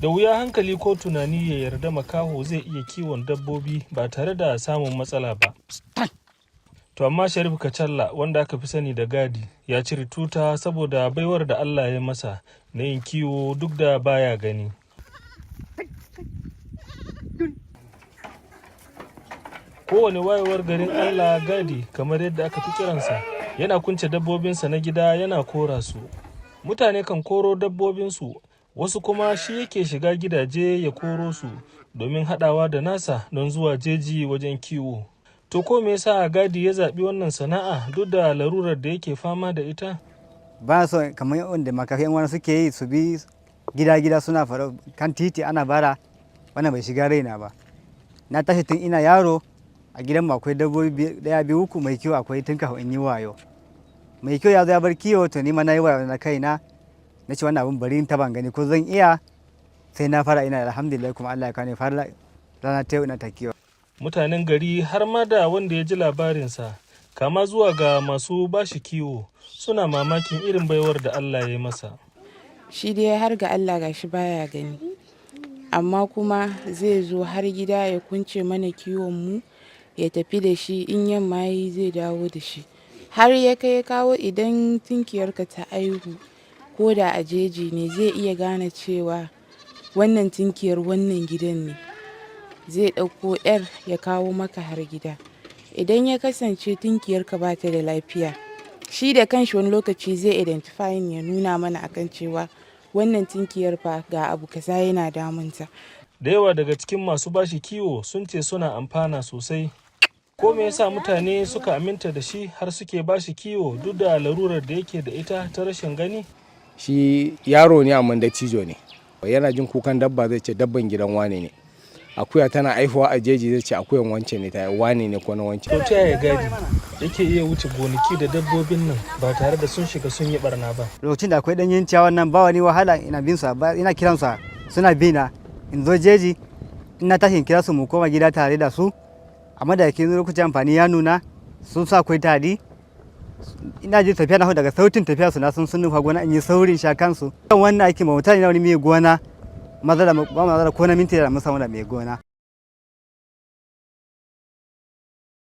Da wuya hankali ko tunani ya yarda makaho zai iya kiwon dabbobi ba tare da samun matsala ba. To amma Sharif Kacalla, wanda aka fi sani da Gadi, ya ciri tuta saboda baiwar da Allah ya masa na yin kiwo duk da baya gani. Kowane wayewar garin Allah, Gadi, kamar yadda aka fi kiransa, yana kunce dabbobinsa na gida yana kora su. Mutane kan koro dabbobinsu, wasu kuma shi yake shiga gidaje ya koro su domin haɗawa da nasa don zuwa jeji wajen kiwo. To ko me yasa Gadi ya zaɓi wannan sana'a duk da larurar da yake fama da ita? Ba so kamar wanda makafi yan wani suke yi, su bi gida-gida suna fara kan titi ana bara. Wannan bai shiga raina ba. Na tashi tun ina yaro a gidan mu akwai dabbobi daya, biyu, uku. Mai kiwo akwai tun kafin in yi wayo. Mai kiwo ya zo ya bar kiwo, to ni ma na yi wayo na kaina, na ce wannan abun bari in taban gani ko zan iya. Sai na fara, ina alhamdulillah, kuma Allah ya kawo ni fara rana ta yau ina ta kiwo. Mutanen gari, har ma da wanda ya ji labarinsa, kama zuwa ga masu bashi kiwo, suna mamakin irin baiwar da Allah ya yi masa. Shi dai har ga Allah gashi baya gani, amma kuma zai zo har gida ya kunce mana kiwon mu ya tafi da shi. In yamma yayi zai dawo da shi. Har ya kai kawo, idan tinkiyarka ta aihu, ko da a jeji ne, zai iya gane cewa wannan tinkiyar wannan gidan ne. Zai ɗauko 'yar ya kawo maka har gida. Idan ya kasance tinkiyarka ba ta da lafiya, shi da kanshi wani lokaci zai identifying ya nuna mana akan cewa wannan tinkiyar fa ga abu kaza yana damunta. Da yawa daga cikin masu bashi kiwo sun ce suna amfana sosai. Ko me yasa mutane suka aminta da shi har suke bashi kiwo duk da larurar da yake da ita ta rashin gani? Shi yaro ne amma dattijo ne. Yana jin kukan dabba, zai ce dabban gidan wane ne. Akuya tana aihuwa a jeji, zai ce akuyan wance ne, ta wane ne ko na wance. To ta yaya Gadi yake iya wuce gonaki da dabbobin nan ba tare da sun shiga sun yi barna ba? Lokacin da akwai ɗanyen ciyawan nan, ba wani wahala, ina bin su, ina kiran su, suna bi na. In zo jeji, ina tashi in kira su, mu koma gida tare da su. Amma da ke lokacin amfani ya nuna, sun sa akwai tari, ina ji tafiya na daga sautin tafiya su na sun nufa gona, in yi saurin sha kansu. Wannan aikin ba mutane na wani mai gona maza da ba maza da ko na minti da mun samu da mai gona.